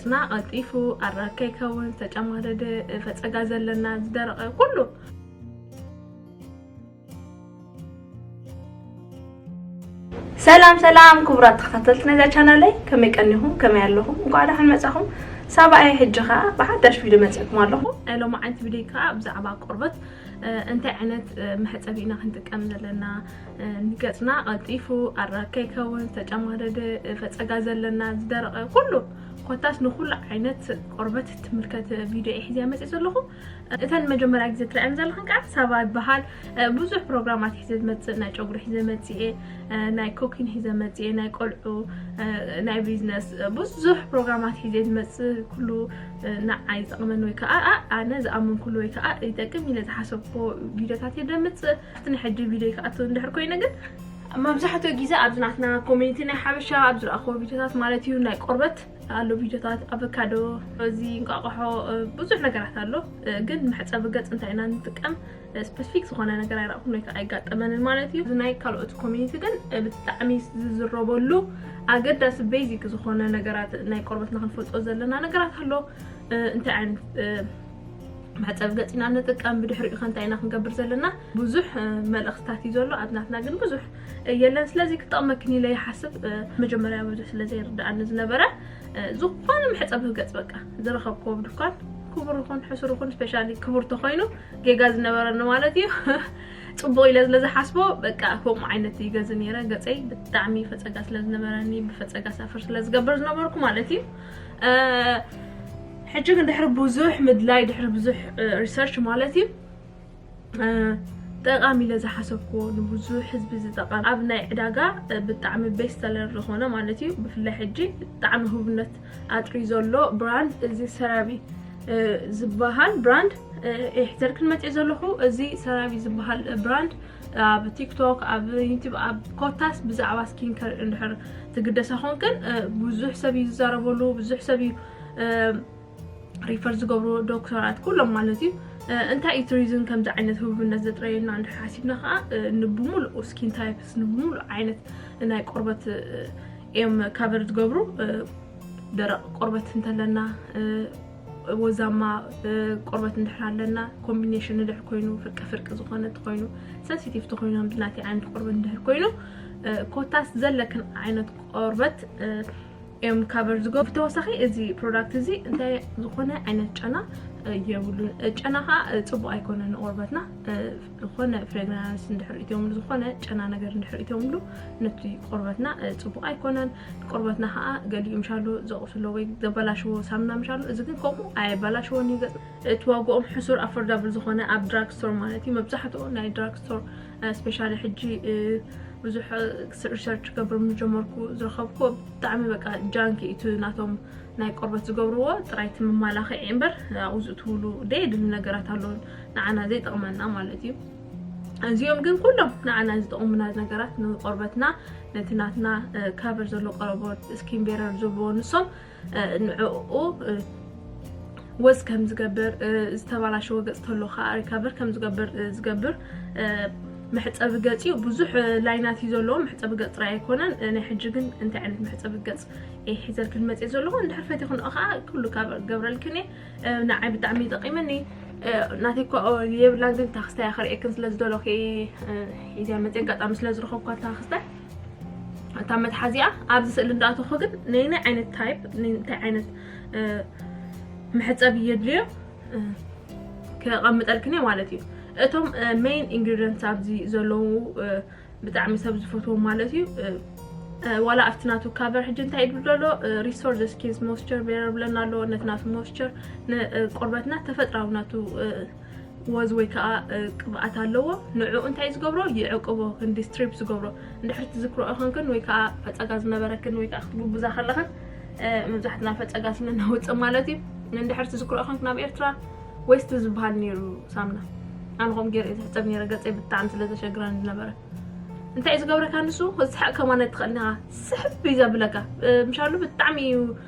ስና ቀልጢፉ ኣራክ ከይከውን፣ ዝተጨማደደ ፈፀጋ ዘለና፣ ዝደረቐ ኩሉ። ሰላም ሰላም ክቡራት ተኸታተልቲ ናይዛ ቻናለይ፣ ከመይ ቀኒኹም? ከመይ ኣለኹም? እንኳዕ ደሓን መጻኹም። ሳባኣይ ሕጂ ኸኣ ብሓዳሽ ቪድዮ መጺእኩም ኣለኹ። ናይ ሎማዓንቲ ቪድዮ ከኣ ብዛዕባ ቆርበት፣ እ፣ እንታይ ዓይነት፣ እ፣ መሕጸቢ ኢና ክንጥቀም ዘለና፣ እ፣ ንገጽና ቀልጢፉ ኣራክ ከይከውን፣ ዝተጨማደደ፣ እ፣ ፈጸጋ ዘለና፣ ዝደረቐ ኩሉ፣ ኮታስ ንኹሉ ዓይነት ቆርበት ትምልከት ቪድዮ እየ ሒዘ መጺእ ዘለኹ። እተን መጀመርያ ግዜ ትርእየን ዘለኽን ከዓ ሳባ ይበሃል። እ፣ ብዙሕ ፕሮግራማት ሒዘ ዝመጽእ፣ ናይ ጨጉሪ ሒዘ መጽእ እየ፣ እ፣ ናይ ኮኪን ሒዘ መጽእ እየ፣ ናይ ቆልዑ፣ እ፣ ናይ ቢዝነስ፣ እ፣ ብዙሕ ፕሮግራማት ሒዘ ዝመጽእ ኩሉ፣ እ፣ ንዓይ ዝጠቕመኒ ወይ ከዓ፣ ኣ-፣ ኣነ ዝኣመንኩሉ ወይ ከዓ ይጠቅም ኢለ ዝሓሰብኩዎ ቪድዮታት እየ ዘምጽእ። ኣብቲ ናይ ሕጂ ቪድዮ ክኣቱ እንድሕር ኮይነ ግን መብዛሕትኡ ግዜ ኣብዚ ናትና ኮሚኒቲ ናይ ሓበሻ ኣብ ዝረኣኽዎ ቪድዮታት ማለት እዩ ናይ ቆርበት ኣሎ ቪድዮታት፣ ኣቨካዶ፣ እዚ እንቋቑሖ፣ እ፣ ብዙሕ ነገራት ኣሎ። እ፣ ግን መሕጸቢ ገጽ እንታይ ኢና ንጥቀም፣ እ፣ ስፐሲፊክ ዝኾነ ነገር ኣይረኣኹን ወይ ከዓ ኣይጋጠመንን ማለት እዩ። እዚ ናይ ካልኦት ኮሚኒቲ ግን፣ እ፣ ብጣዕሚ ዝዝረበሉ ኣገዳሲ ቤዚክ ዝኾነ ነገራት ናይ ቆርበትና ክንፈልጦ ዘለና ነገራት ኣሎ። እ፣ እንታይ ዓይነት፣ እ፣ መሕጸቢ ገጽ ኢና ንጥቀም፣ ብድሕሪኡ ከ እንታይ ኢና ክንገብር ዘለና፣ ብዙሕ፣ እ፣ መልእኽትታት እዩ ዘሎ። ኣብ ናትና ግን ብዙሕ፣ እ፣ የለን። ስለዚ ክጠቕመክን ኢለ ይሓስብ። እ፣ መጀመርያ ብዙሕ ስለ ዘይርድኣኒ ዝነበረ፣ እ፣ ዝኾነ መሕጸቢ ገጽ በቃ ዝረኸብክዎ ኣብ ድኳን፣ ክቡር ይኹን ሕሱር ይኹን፣ ስፔሻሊ ክቡር ተኾይኑ ጌጋ ዝነበረኒ ማለት እዩ። ጽቡቕ ኢለ ስለ ዝሓስቦ በቃ ከምኡ ዓይነት ይገዝእ ነይረ። ገጸይ ብጣዕሚ ፈጸጋ ስለ ዝነበረኒ፣ ብፈጸጋ ሳፈር ስለ ዝገብር ዝነበርኩ ማለት እዩ። እ፣ ሕጂ ግን ድሕሪ ብዙሕ ምድላይ፣ ድሕሪ ብዙሕ፣ እ፣ ሪሰርች ማለት እዩ፣ እ፣ ጠቓሚ ኢለ ዝሓሰብክዎ፣ ንብዙሕ ህዝቢ ዝጠቐም፣ ኣብ ናይ ዕዳጋ፣ እ፣ ብጣዕሚ ቤስት ሰለር ዝኾነ ማለት እዩ። ብፍላይ ሕጂ ብጣዕሚ ህቡብነት ኣጥርዩ ዘሎ ብራንድ እዚ ሰራቪ፣ እ፣ ዝበሃል ብራንድ፣ እ፣ እየ ሒዘልክን መፅእ ዘለኹ። እዚ ሰራቪ ዝበሃል ብራንድ ኣብ ቲክቶክ፣ ኣብ ዩቱብ፣ ኣብ ኮታስ ብዛዕባ ስኪን ከር እንድሕር ትግደሳ ኾንክን፣ እ፣ ብዙሕ ሰብ እዩ ዝዛረበሉ፣ ብዙሕ ሰብ እዩ፣ እ፣ ሪፈር ዝገብሩ ዶክተራት ኩሎም ማለት እዩ። እ፣ እንታይ እዩ እቲ ሪዝን ከምዚ ዓይነት ህቡብነት ዘጥረየልና እንድሕር ሓሲብና ኸዓ፣ እ፣ ንብሙሉኡ ስኪን ታይፕስ፣ ንብሙሉኡ ዓይነት ናይ ቆርበት፣ እ፣ እዮም ካቨር ዝገብሩ። እ፣ ደረቕ ቆርበት እንተለና፣ እ፣ ወዛማ፣ እ፣ ቆርበት እንድሕር ኣለና፣ ኮምቢኔሽን እንድሕር ኮይኑ፣ ፍርቂ ፍርቂ ዝኾነ እንተኾይኑ፣ ሰንሲቲቭ እንተኾይኑ፣ ከምዚ ናተይ ዓይነት ቆርበት እንድሕር ኮይኑ፣ እ፣ ኮታስ ዘለክን ዓይነት ቆርበት፣ እ፣ እዮም ካቨር ዝገብሩ። ብተወሳኺ እዚ ፕሮዳክት እዚ እንታይ ዝኾነ ዓይነት ጨና፣ እ፣ የብሉን። እ፣ ጨና ኸዓ፣ እ፣ ጽቡቕ ኣይኮነን ንቆርበትና። እ፣ ዝኾነ ፍሬግራንስ እንድሕር እትዮምሉ፣ ዝኾነ ጨና ነገር እንድሕር እትዮምሉ፣ ነቲ ቆርበትና፣ እ፣ ጽቡቕ ኣይኮነን። ቆርበትና ኸዓ ገሊኡ ምሻሉ ዘቑስሎ ወይ ዘበላሽዎ ሳምና ምሻሉ፣ እዚ ግን ከምኡ ኣየበላሽዎን እዩ ገጽ። እቲ ዋግኦም ሕሱር ኣፎርዳብል ዝኾነ ኣብ ድራግ ስቶር ማለት እዩ። መብዛሕትኡ ናይ ድራግ ስቶር፣ እ፣ ስፔሻሊ ሕጂ፣ እ፣ ብዙሕ፣ እ፣ ሪሰርች ክገብር ምስ ጀመርኩ ዝረኸብኩ ብጣዕሚ በቃ ጃንኪ እዩ እቲ ናቶም ናይ ቆርበት ዝገብርዎ ጥራይ እቲ መማላኽዒ እምበር ኣብኡ ዝእትውሉ ደየድሊ ነገራት ኣለዉ ንዓና ዘይጠቕመና ማለት እዩ። እዚኦም ግን ኩሎም ንዓና ዝጠቕሙና ነገራት ንቆርበትና ነቲ ናትና፣ እ፣ ካቨር ዘሎ ቆረቦት ስኪን ቤረር ዝብልዎ ንሶም፣ እ፣ ንዕኡ፣ እ፣ ወዝ ከም ዝገብር፣ እ፣ ዝተባላሸወ ገጽ ተሎ ከዓ ሪካቨር ከም ዝገብር፣ እ፣ ዝገብር፣ እ፣ መሕጸቢ ገጽ እዩ። ብዙሕ፣ እ፣ ላይናት እዩ ዘለዎ። መሕጸቢ ገጽ ጥራይ ኣይኮነን። እ፣ ናይ ሕጂ ግን እንታይ ዓይነት መሕጸቢ ገጽ እየ ሒዘልክን መጽእ ዘለኹ። እንድሕር ፈቲኹ ንኦ ከዓ ኩሉ ካብ ገብረልክን እየ። እ፣ ንዓይ ብጣዕሚ ይጠቂመኒ። እ፣ ናተይ እኮ የብላን ግን ታክስታይ ከርእየክን ስለ ዝደለኹ እየ፣ እ፣ ሒዘያ መጽእ ኣጋጣሚ ስለ ዝረኸብኳ ታክስታይ። እታ መትሓዚኣ ኣብዚ ስእሊ እንዳኣተኹ ግን ነየናይ ዓይነት ታይፕ፣ እንታይ ዓይነት፣ እ፣ መሕጸቢ የድልዮ፣ እ፣ ከቐምጠልክን እየ ማለት እዩ። እቶም፣ እ፣ ሜይን ኢንግሪዲየንትስ ኣብዚ ዘለዉ፣ እ፣ ብጣዕሚ ሰብ ዝፈትዎም ማለት እዩ። እ፣ እ፣ ዋላ ኣብቲ ናቱ ካቨር ሕጂ እንታይ ይብል ዘሎ፣ እ፣ ሪስቶር ዘ ስኪንስ ሞስቸር ቤረር ብለና ኣሎ። ነቲ ናቱ ሞስቸር ን-፣ እ፣ ቆርበትና ተፈጥራዊ ናቱ፣ እ፣ ወዝ ወይ ከዓ፣ እ፣ ቅብኣት ኣለዎ። ንዕኡ እንታይ ዝገብሮ? ይዕቅቦ፣ ክንዲ ስትሪፕ ዝገብሮ። እንድሕር ትዝክርኦ ኮንክን ወይ ከዓ ፈፀጋ ዝነበረክን ወይ ከዓ ክትጉብዛ ከለኽን፣ እ፣ መብዛሕትና ፈፀጋ ስለ ነውፅእ ማለት እዩ። እንድሕር ትዝክርኦ ኮንክን ኣብ ኤርትራ ዌስት ዝበሃል ነይሩ ሳምና። ኣነ ከምኡ ገይረ እየ ዝሕፀብ ነይረ፣ ገፀይ ብጣዕሚ ስለ ዘሸግረኒ ዝነበረ። እንታይ እዩ ዝገብረካ ንሱ? ክትስሕቕ ከማን ኣይትኽእልን ኢኻ። ስሕብ እዩ ዘብለካ። እ፣ ምሻሉ ብጣዕሚ እዩ፣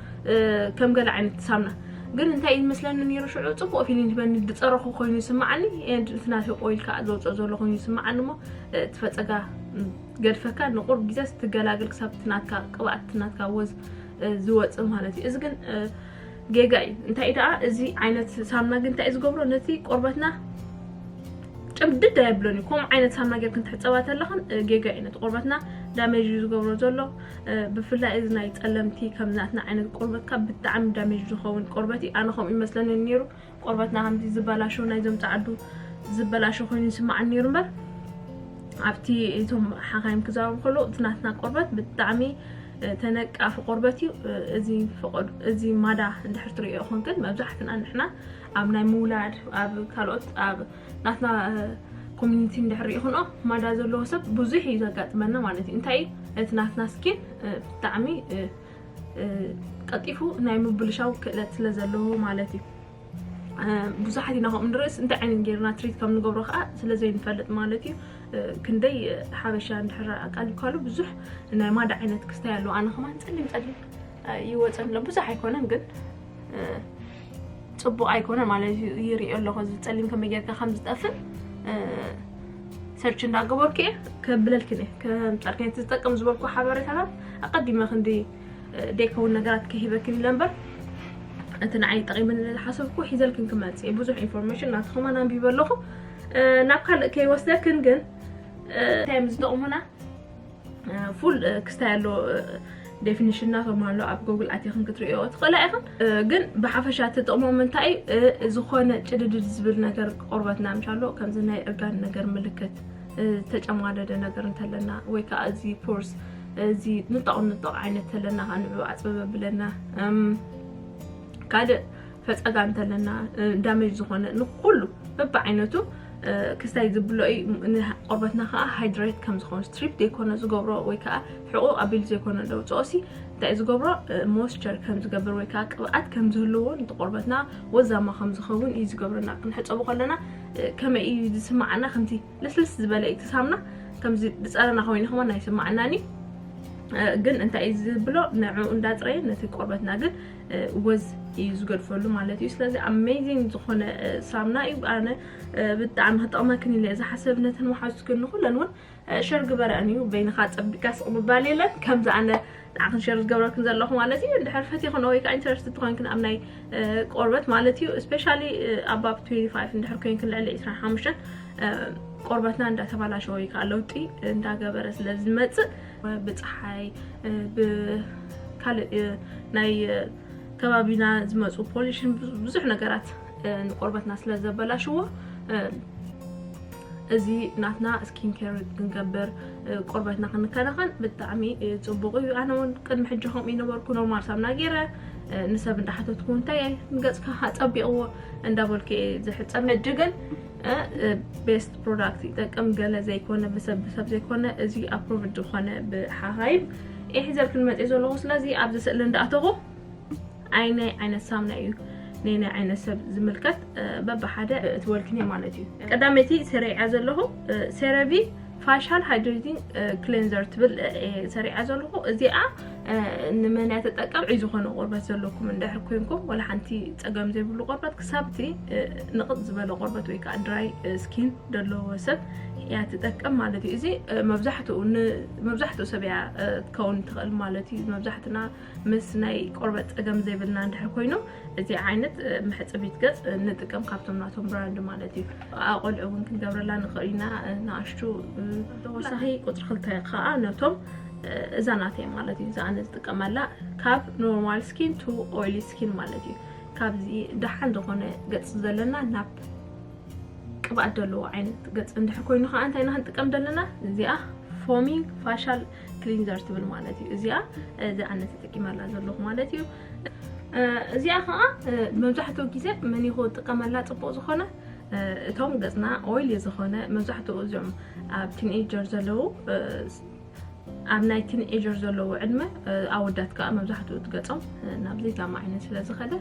እ፣ ከም ገለ ዓይነት ሳምና። ግን እንታይ እዩ ዝመስለኒ ነይሩ ሽዑ? ጽቡቕ ፊሊንግ ሂበኒ፣ ዝጸረኹ ኮይኑ ይስምዓኒ። ኤንድ እቲ ናተይ ኦይል ከኣ ዘውጽኦ ዘሎ ኮይኑ ይስምዓኒ እሞ፣ እ፣ እቲ ፈጸጋ፣ ም፣ ገድፈካ ንቁሩብ ግዜስ ትገላግል ክሳብ እቲ ናትካ ቅብኣት፣ እቲ ናትካ ወዝ፣ እ፣ ዝወጽእ ማለት እዩ። እዚ ግን፣ እ፣ ጌጋ እዩ። እንታይ ደኣ እዚ ዓይነት ሳምና ግን እንታይ እዩ ዝገብሮ? ነቲ ቆርበትና ጭምድድ ኣየብሎን እዩ። ከምኡ ዓይነት ሳምና ጌርክን ትሕጸባ ተለኽን ጌጋ እዩ። ነቲ ቆርበትና ዳሜጅ እዩ ዝገብሮ ዘሎ። ብፍላይ እዚ ናይ ጸለምቲ ከም ናትና ዓይነት ቆርበትካ ብጣዕሚ ዳሜጅ ዝኸውን ቆርበት እዩ። ኣነ ከምኡ ይመስለኒ ነይሩ። ቆርበትና ከምዚ ዝበላሾ ናይዞም ጻዕዱ ዝበላሾ ኮይኑ ይስማዓኒ ነይሩ እምበር ኣብቲ እቶም ሓኻይም ክዛረቡ ከሎ እቲ ናትና ቆርበት ብጣዕሚ ተነቃፊ ቆርበት እዩ። እዚ ማዳ እንድሕር ትሪኦ ይኹንክን መብዛሕትና ንሕና ኣብ ናይ ምውላድ ኣብ ካልኦት ኣብ ናትና ኮሚኒቲ እንድሕር ሪኢኹንኦ ማዳ ዘለዎ ሰብ ብዙሕ እዩ ዘጋጥመና ማለት እዩ። እንታይ እዩ እቲ ናትና ስኪን ብጣዕሚ ቀልጢፉ ናይ ምብልሻው ክእለት ስለ ዘለዎ ማለት እዩ። ብዙሓት ኢና ከምኡ ንርእስ እንታይ ዓይነት ጌርና ትሪት ከም ንገብሮ ከዓ ስለ ዘይንፈልጥ ማለት እዩ። ክንደይ ሓበሻ እንድሕር ኣቃሊብካሉ ብዙሕ ናይ ማዳ ዓይነት ክስታይ ኣለዎ። ኣነ ከማን ጸሊም ጸሊም ይወፀን ኣሎ ብዙሕ ኣይኮነን ግን ፅቡቕ ኣይኮነ ማለት እዩ። ይሪኦ ኣለኹ እዚ ጸሊም ከመይ ጌርካ ከም ዝጠፍእ ሰርች እንዳገበርኩ እየ ከብለልክን እየ ከምፃልክን ትጠቀም ዝበልኩ ሓበሬታታት ኣቀዲመ ክንዲ ደይከውን ነገራት ከሂበክን ኢለ እምበር እቲ ንዓይ ጠቂምኒ ዝሓሰብኩ ሒዘልክን ክመፅእ እየ። ብዙሕ ኢንፎርሜሽን ናትኹም ኣነ ኣንቢበ ኣለኹ። ናብ ካልእ ከይወስደክን ግን እንታይ እዮም ዝጠቕሙና ፉል ክስታይ ኣሎ ዴፊኒሽን ናቶም ኣሎ ኣብ ጎግል ኣቲኽን ክትርእዮ ትኽእላ ኢኽን። ግን ብሓፈሻ እቲ ጥቕሞም እንታይ ዝኾነ ጭድድድ ዝብል ነገር ቆርበትና ምሻሎ ከምዚ ናይ እርጋን ነገር ምልክት ዝተጨማደደ ነገር እንተለና ወይ ከዓ እዚ ፖርስ እዚ ንጠቕ ንጠቕ ዓይነት ተለና ከዓ ንዑ ኣፅበበ ብለና ካልእ ፈፀጋ እንተለና ዳሜጅ ዝኾነ ንኩሉ በብዓይነቱ ክስታይ ዝብሎ እዩ። ቆርበትና ከዓ ሃይድሬት ከም ዝኸውን ስትሪፕ ዘይኮነ ዝገብሮ ወይ ከዓ ሕቑቕ ኣቢሉ ዘይኮነ ደውፅኦ ሲ እንታይ ዝገብሮ ሞስቸር ከም ዝገብር ወይ ከዓ ቅብኣት ከም ዝህልዎ ነቲ ቆርበትና ወዛማ ከም ዝኸውን እዩ ዝገብረና። ክንሕፀቦ ከለና ከመይ እዩ ዝስማዓና ከምቲ ልስልስ ዝበለ እዩ እቲ ሳምና ከምዚ ዝፀረና ኮይኑ ከማን ኣይስማዓናን እዩ። ግን እንታይ እዩ ዝብሎ ንዕኡ እንዳፅረየ ነቲ ቆርበትና ግን ወዝ እዩ ዝገድፈሉ ማለት እዩ። ስለዚ ኣሜዚንግ ዝኾነ ሳምና እዩ። ኣነ ብጣዕሚ ክጠቕመክን ኢለ ዝሓሰብ ነተን መሓዙትክን ንኩለን እውን ሸር ግበረን እዩ። በይንኻ ፀቢቅካ ስቕ ምባል የለን። ከምዚ ኣነ ንዓኽን ሸር ዝገብረክን ዘለኹ ማለት እዩ። እንድሕር ፈቲኽን ወይ ከዓ ኢንተረስትድ ትኾንክን ኣብ ናይ ቆርበት ማለት እዩ። ስፔሻሊ ኣባብ ትዌንቲ ፋይቭ እንድሕር ኮይንክን ልዕሊ ዕስራን ሓሙሽተን ቆርበትና እንዳተባላሸወ ወይ ከዓ ለውጢ እንዳገበረ ስለ ዝመፅእ ብፀሓይ ብካልእ ናይ ከባቢና ዝመፁ ፖሊሽን ብዙሕ ነገራት ንቆርበትና ስለ ዘበላሽዎ እዚ ናትና ስኪን ኬር ክንገብር ቆርበትና ክንከናኸን ብጣዕሚ ፅቡቕ እዩ። ኣነ እውን ቅድሚ ሕጂ ከምኡ ይነበርኩ ኖርማል ሳምና ገይረ ንሰብ እንዳሓተትኩ እንታይ ንገፅካ ኣፀቢቕዎ እንዳበልኩ እየ ዝሕፀብ። ሕጂ ግን ቤስት ፕሮዳክት ይጠቅም ገለ ዘይኮነ ብሰብ ብሰብ ዘይኮነ እዚ ኣፕሮቭድ ዝኾነ ብሓኻይም እየ ሒዘልክን መፅእ ዘለኹ። ስለዚ ኣብዚ ስእሊ እንዳኣተኹ ኣይናይ ዓይነት ሳምና እዩ ነናይ ዓይነት ሰብ ዝምልከት በብሓደ እትበልክን እየ ማለት እዩ። ቀዳመይቲ ሰሪዓ ዘለኹ ሴረቪ ፋሻል ሃይድሬቲንግ ክሌንዘር ትብል ሰሪዓ ዘለኹ። እዚኣ ንመን እያ ትጠቀም? ጥዑይ ዝኾነ ቆርበት ዘለኩም እንድሕር ኮይንኩም ወላ ሓንቲ ፀገም ዘይብሉ ቆርበት ክሳብቲ ንቕፅ ዝበለ ቆርበት ወይ ከዓ ድራይ ስኪን ዘለዎ ሰብ እያ ትጠቀም ማለት እዩ። እዚ መብዛሕትኡ መብዛሕትኡ ሰብ እያ ትከውን ትኽእል ማለት እዩ። መብዛሕትና ምስ ናይ ቆርበት ፀገም ዘይብልና እንድሕር ኮይኑ እዚ ዓይነት መሕፀቢት ገፅ ንጥቀም ካብቶም ናቶም ብራንድ ማለት እዩ። ኣቆልዑ እውን ክንገብረላ ንኽእል ኢና ንኣሽቱ ተወሳኺ ቁፅሪ ክልተ ከዓ ነቶም እዛ ናተይ ማለት እዩ። እዛ ኣነ ዝጥቀመላ ካብ ኖርማል ስኪን ቱ ኦይሊ ስኪን ማለት እዩ። ካብዚ ደሓን ዝኾነ ገፅ ዘለና ናብ ቅብኣት ዘለዎ ዓይነት ገፅ እንድሕር ኮይኑ ከዓ እንታይ ኢና ክንጥቀም ዘለና እዚኣ ፎሚንግ ፋሻል ክሊንዘር ትብል ማለት እዩ። እዚኣ እዚኣ ነተጠቂመላ ዘለኹ ማለት እዩ። እዚኣ ከዓ መብዛሕትኡ ግዜ መን ይኹ ጥቀመላ ፅቡቅ ዝኾነ እቶም ገፅና ኦይል ዝኾነ መብዛሕትኡ እዚኦም ኣብ ቲንኤጀር ዘለዉ ኣብ ናይ ቲንኤጀር ዘለዉ ዕድመ ኣወዳት ከዓ መብዛሕትኡ ትገፆም ናብ ዘይዛማ ዓይነት ስለ ዝኸደ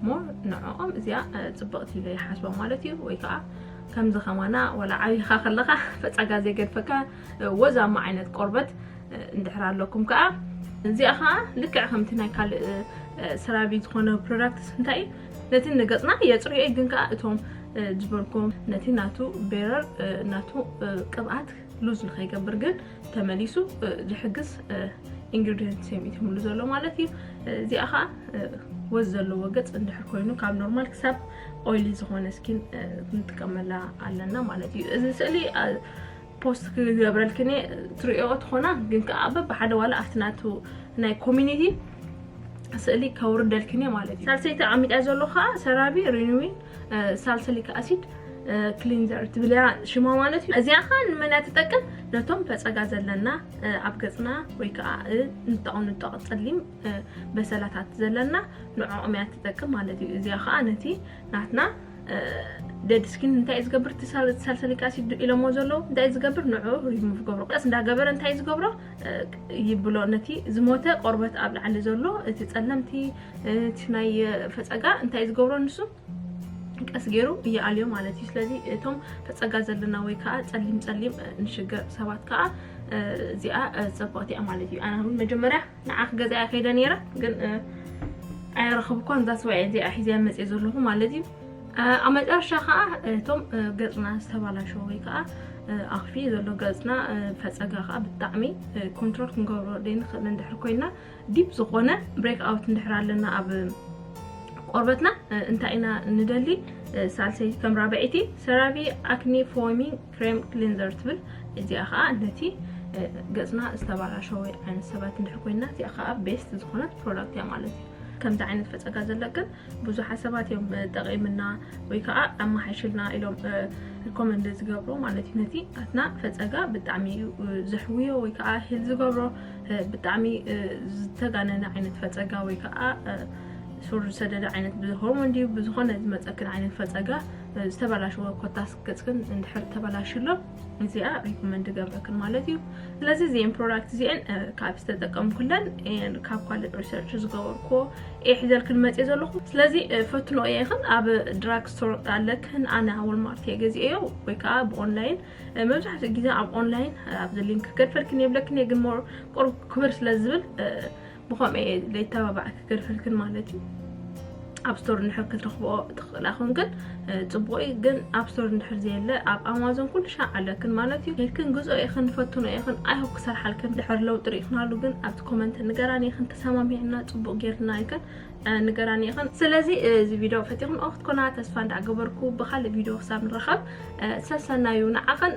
ሞር ንዕኦም እዚኣ ፅብቕቲ ኢለ ይሓስባ ማለት እዩ። ወይ ከዓ ከምዚ ከማና ወላ ዓብኻ ከለኻ ፈፀጋ ዘይገድፈካ ወዛማ ዓይነት ቆርበት እንድሕር ኣለኩም ከዓ እዚኣ ከዓ ልክዕ ከምቲ ናይ ካልእ ስራቢ ዝኾነ ፕሮዳክትስ እንታይ እዩ ነቲ ንገፅና የፅርዮ እዩ ግን ከዓ እቶም ዝበልኩም ነቲ ናቱ ቤረር ናቱ ቅብኣት ሉዝ ንኸይገብር ግን ተመሊሱ ዝሕግዝ ኢንግሪዲየንት ሰሚትምሉ ዘሎ ማለት እዩ። እዚኣ ከዓ ወዝ ዘለዎ ገጽ እንድሕር ኮይኑ ካብ ኖርማል ክሳብ ኦይሊ ዝኾነ ስኪን ክንጥቀመላ ኣለና ማለት እዩ። እዚ ስእሊ ፖስት ክገብረልክን እየ ትሪኦ ትኾና፣ ግን ከዓ በብሓደ ዋላ ኣብቲ ናቱ ናይ ኮሚኒቲ ስእሊ ከውርደልክን እየ ማለት እዩ። ሳልሰይቲ ዓሚጣ ዘሎ ከዓ ሰራቪ ሪኑዊን ሳልሰሊክ ኣሲድ ክሊንዘር ትብል እያ ሽማ ማለት እዩ። እዚኣ ከዓ ንመን እያ ትጠቅም? ነቶም ፈፀጋ ዘለና ኣብ ገፅና ወይ ከዓ ንጣቕ ንጣቕ ፀሊም በሰላታት ዘለና ንዕኦም እያ ትጠቅም ማለት እዩ። እዚኣ ከዓ ነቲ ናትና ደድ ስኪን እንታይ እዩ ዝገብር? ሳልሰሊክ ኣሲድ ኢሎሞ ዘለዉ እንታይ እዩ ዝገብር? ንዑ ሪሙቭ ገብሮ። ቀስ እንዳገበረ እንታይ እዩ ዝገብሮ? ይብሎ ነቲ ዝሞተ ቆርበት ኣብ ላዕሊ ዘሎ እቲ ጸለምቲ እቲ ናይ ፈጸጋ እንታይ እዩ ዝገብሮ? ንሱ ቀስ ገይሩ እየኣልዮ ማለት እዩ። ስለዚ እቶም ፈጸጋ ዘለና ወይ ከዓ ጸሊም ጸሊም ንሽገር ሰባት ከዓ እዚኣ ጽብቕቲ እያ ማለት እዩ። ኣነ እውን መጀመርያ ንዓ ክገዛ እያ ከይደ ነይረ፣ ግን ኣይረኽብኳን። ዛስ ዋይ እዚኣ ሒዘያ መፅየ ዘለኹ ማለት እዩ። ኣብ መጨረሻ ከዓ እቶም ገፅና ዝተባላሸወ ወይ ከዓ ኣኽፊ ዘሎ ገፅና ፈፀጋ ከዓ ብጣዕሚ ኮንትሮል ክንገብሮ ዘይንኽእል እንድሕር ኮይና ዲፕ ዝኾነ ብሬክ ኣውት እንድሕር ኣለና ኣብ ቆርበትና እንታይ ኢና ንደሊ? ሳልሰይቲ ከም ራብዐይቲ ሰራቪ ኣክኒ ፎሚንግ ክሬም ክሊንዘር ትብል። እዚኣ ከዓ ነቲ ገፅና ዝተባላሸወ ዓይነት ሰባት እንድሕር ኮይና እዚኣ ከዓ ቤስት ዝኾነት ፕሮዳክት እያ ማለት እዩ። ከምዚ ዓይነት ፈፀጋ ዘለክን ብዙሓት ሰባት እዮም ጠቂምና ወይ ከዓ ኣመሓይሽልና ኢሎም ሪኮመንድ ዝገብሩ ማለት እዩ። ነቲ ኣትና ፈፀጋ ብጣዕሚ እዩ ዘሕውዮ ወይ ከዓ ሂል ዝገብሮ ብጣዕሚ ዝተጋነነ ዓይነት ፈፀጋ ወይ ከዓ ሱር ዝሰደደ ዓይነት ብሆርሞን ድዩ ብዝኾነ ዝመፀክን ዓይነት ፈፀጋ ዝተበላሸወ ኮታስ ገፅክን እንድሕር ተበላሽሎ እዚኣ ሪኮመንድ ገብረክን ማለት እዩ። ስለዚ እዚአን ፕሮዳክት እዚአን ካብ ዝተጠቀምኩለን ካብ ካልእ ሪሰርች ዝገበርኩ ሒዘልክን መፅየ ዘለኹ። ስለዚ ፈትኖ እየክን ኣብ ድራግ ስቶር ኣለክን ኣነ ወልማርት እየ ገዚአዮ ወይ ከዓ ብኦንላይን መብዛሕትኡ ግዜ ኣብ ኦንላይን ኣብዚ ሊንክ ክገድፈልክን የብለክን እየ ግን ሞር ቁሩብ ክብር ስለ ዝብል ብኸምኡ እየ ለይተባባዕ ክገድፈልክን ማለት እዩ። ኣብ ስቶር እንድሕር ክትረኽብኦ ትኽእላ ኮንክን ፅቡቅ እዩ። ግን ኣብ ስቶር እንድሕር ዘየለ ኣብ ኣማዞን ኩሉ ሻዕ ኣለክን ማለት እዩ። ኢልክን ግዝኦ ኢኽን ፈትኖ ኢኽን ኣይሆፕ ክሰርሓልክን ድሕር ለውጢ ርኢኽናሉ ግን ኣብቲ ኮመንት ንገራን ኢኽን ተሰማሚዕና ፅቡቅ ጌርና ኢልክን ንገራን ኢኽን። ስለዚ እዚ ቪድዮ ፈቲኽን ክትኮና ተስፋ እንዳገበርኩ ብካልእ ቪድዮ ክሳብ ንራኸብ ሰሰናዩ ንዓኽን።